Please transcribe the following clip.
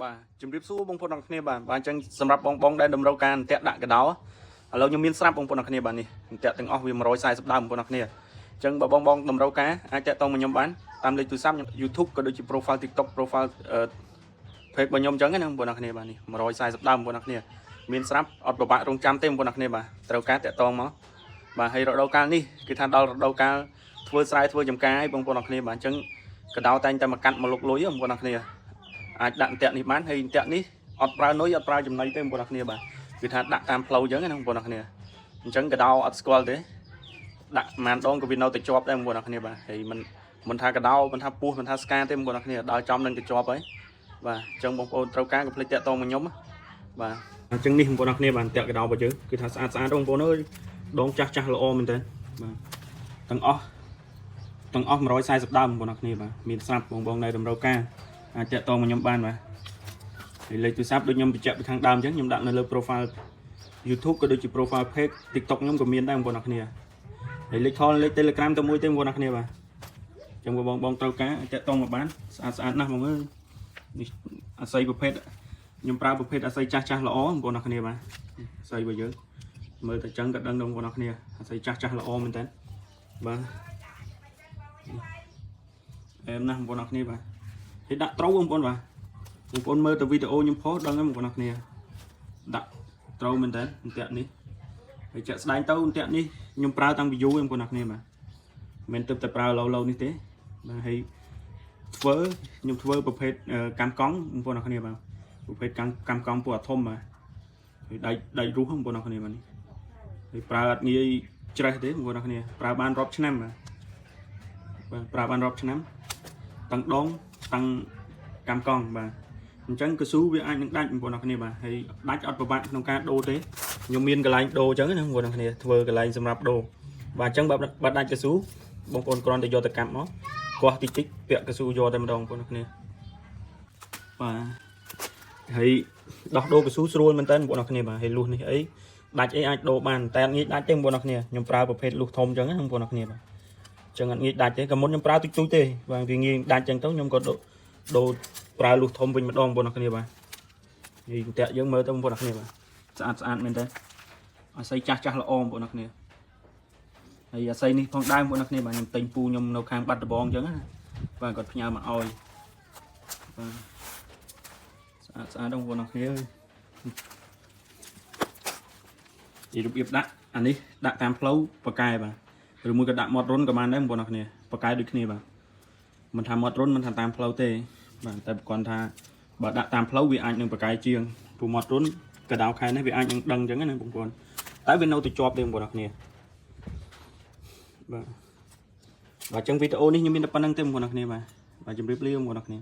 បាទជំរាបសួរបងប្អូនទាំងគ្នាបាទបាទអញ្ចឹងសម្រាប់បងបងដែលតម្រូវការអន្ទាក់ដាក់កដោឥឡូវខ្ញុំមានស្រាប់បងប្អូនទាំងគ្នាបាទនេះអន្ទាក់ទាំងអស់វា140ដើមបងប្អូនទាំងគ្នាអញ្ចឹងបើបងបងតម្រូវការអាចតាក់ទងមកខ្ញុំបានតាមលេខទូរស័ព្ទខ្ញុំ YouTube ក៏ដូចជា profile TikTok profile page របស់ខ្ញុំអញ្ចឹងណាបងប្អូនទាំងគ្នាបាទនេះ140ដើមបងប្អូនទាំងគ្នាមានស្រាប់អត់ពិបាករងចាំទេបងប្អូនទាំងគ្នាបាទត្រូវការតាក់ទងមកបាទហើយរដូវកាលនេះគឺថាដល់រដូវកាលធ្វើស្រែធ្វើចំការឲ្យបងប្អូនទាំងគ្នាបាទអញ្ចឹងកដោតែងតែមកកាត់មកលុកលុយបងប្អូនទាំងគ្នា អាចដាក់អន្ទាក់នេះបានហើយអន្ទាក់នេះអត់ប្រើនុយអត់ប្រើចំណីទេបងប្អូនគ្នាបាទគឺថាដាក់តាមផ្លូវអញ្ចឹងណាបងប្អូនគ្នាអញ្ចឹងកដោអត់ស្គាល់ទេដាក់ប្រហែលដងក៏វានៅតែជាប់ដែរបងប្អូនគ្នាបាទហើយមិនមិនថាកដោមិនថាពស់មិនថាស្កាទេបងប្អូនគ្នាដើរចំនឹងទៅជាប់ហើយបាទអញ្ចឹងបងប្អូនត្រូវការកុំភ្លេចតាក់ទងមកខ្ញុំបាទអញ្ចឹងនេះបងប្អូនគ្នាបាទអន្ទាក់កដោរបស់យើងគឺថាស្អាតស្អាតបងប្អូនអើយដងចាស់ចាស់ល្អមែនតើបាទទាំងអស់ទាំងអស់140ដើមបងប្អូនគ្នាបាទមានស្រាប់បងបងនៅតម្រូវការ អាចតាក់ទងមកខ្ញុំបានបាទហើយលេខទូរស័ព្ទដូចខ្ញុំបញ្ជាក់ពីខាងដើមអញ្ចឹងខ្ញុំដាក់នៅលើ profile YouTube ក៏ដូចជា profile page TikTok ខ្ញុំក៏មានដែរបងប្អូនអរគ្នាហើយលេខ call លេខ Telegram ទៅមួយទេបងប្អូនអរគ្នាបាទអញ្ចឹងបងបងត្រូវការអាចតាក់ទងមកបានស្អាតស្អាតណាស់បងអើយនេះអាស័យប្រភេទខ្ញុំប្រើប្រភេទអាស័យចាស់ចាស់ល្អបងប្អូនអរគ្នាបាទអាស័យរបស់យើងមើលតែចឹងក៏ដឹងដល់បងប្អូនអរគ្នាអាស័យចាស់ចាស់ល្អមែនតើបាទអែមណាស់បងប្អូនអរគ្នាបាទ ហើយដាក់ត្រូវបងប្អូនបាទបងប្អូនមើលទៅវីដេអូខ្ញុំផុសដឹងហើយបងប្អូនអរគ្នាដាក់ត្រូវមែនតើអន្ទាក់នេះហើយជាក់ស្ដែងទៅអន្ទាក់នេះខ្ញុំប្រើតាំងពីយូរបងប្អូនអរគ្នាបាទមិនមែនទើបតែប្រើឡូវឡូវនេះទេបាទហើយធ្វើខ្ញុំធ្វើប្រភេទកាំកង់បងប្អូនអរគ្នាបាទប្រភេទកាំកាំកង់ពួកអាធំបាទហើយដែកដែករស់បងប្អូនអរគ្នាបាទនេះហើយប្រើអត់ងាយច្រេះទេបងប្អូនអរគ្នាប្រើបានរាប់ឆ្នាំបាទបាទប្រើបានរាប់ឆ្នាំតាំងដងតាំង កាំកង់បាទអញ្ចឹងកស៊ូវាអាចនឹងដាច់បងប្អូនអរគ្នាបាទហើយដាច់អត់ពិបាកក្នុងការដូរទេខ្ញុំមានកន្លែងដូរអញ្ចឹងណាបងប្អូនអរគ្នាធ្វើកន្លែងសម្រាប់ដូរបាទអញ្ចឹងបើបើដាច់កស៊ូបងប្អូនគ្រាន់តែយកទៅកាប់មកគាស់តិចតិចពាក់កស៊ូយកតែម្ដងបងប្អូនអរគ្នាបាទហើយដោះដូរកស៊ូស្រួលមែនតើបងប្អូនអរគ្នាបាទហើយលួសនេះអីដាច់អីអាចដូរបានតែអត់ងាយដាច់ទេបងប្អូនអរគ្នាខ្ញុំប្រើប្រភេទលួសធំអញ្ចឹងណាបងប្អូនអរគ្នាបាទអញ្ចឹងអត់ងាយដាច់ទេក៏មុនខ្ញុំប្រើតិចតួចទេបាទវាងាយដាច់អញ្ចឹងទៅខ្ញុំក៏ដូរដូរ ប្រើលុះធំវិញម្ដងបងប្អូនអរគ្នាបាទនេះអន្ទាក់យើងមើលទៅបងប្អូនអរគ្នាបាទស្អាតស្អាតមែនតើអាស័យចាស់ចាស់ល្អបងប្អូនអរគ្នាហើយអាស័យនេះផងដែរបងប្អូនអរគ្នាបាទខ្ញុំទិញពូខ្ញុំនៅខាងបាត់ដំបងអញ្ចឹងណាបាទគាត់ផ្ញើមកឲ្យបាទស្អាតស្អាតបងប្អូនអរគ្នាអើយនេះរបៀបដាក់អានេះដាក់តាមផ្លូវបកែបាទឬមួយក៏ដាក់មាត់រុនក៏បានដែរបងប្អូនអរគ្នាបកែដូចគ្នាបាទមិនថាមាត់រុនមិនថាតាមផ្លូវទេ បាទតែប្រហែលថាបើដាក់តាមផ្លូវវាអាចនឹងប្រកែជាងព្រោះមាត់រុនកដៅខែនេះវាអាចនឹងដឹងអញ្ចឹងណាបងប្អូនតែវានៅតែជាប់ទេបងប្អូនអរគ្នាបាទបាទអញ្ចឹងវីដេអូនេះខ្ញុំមានតែប៉ុណ្្នឹងទេបងប្អូនអរគ្នាបាទបាទជម្រាបលាបងប្អូនអរគ្នា។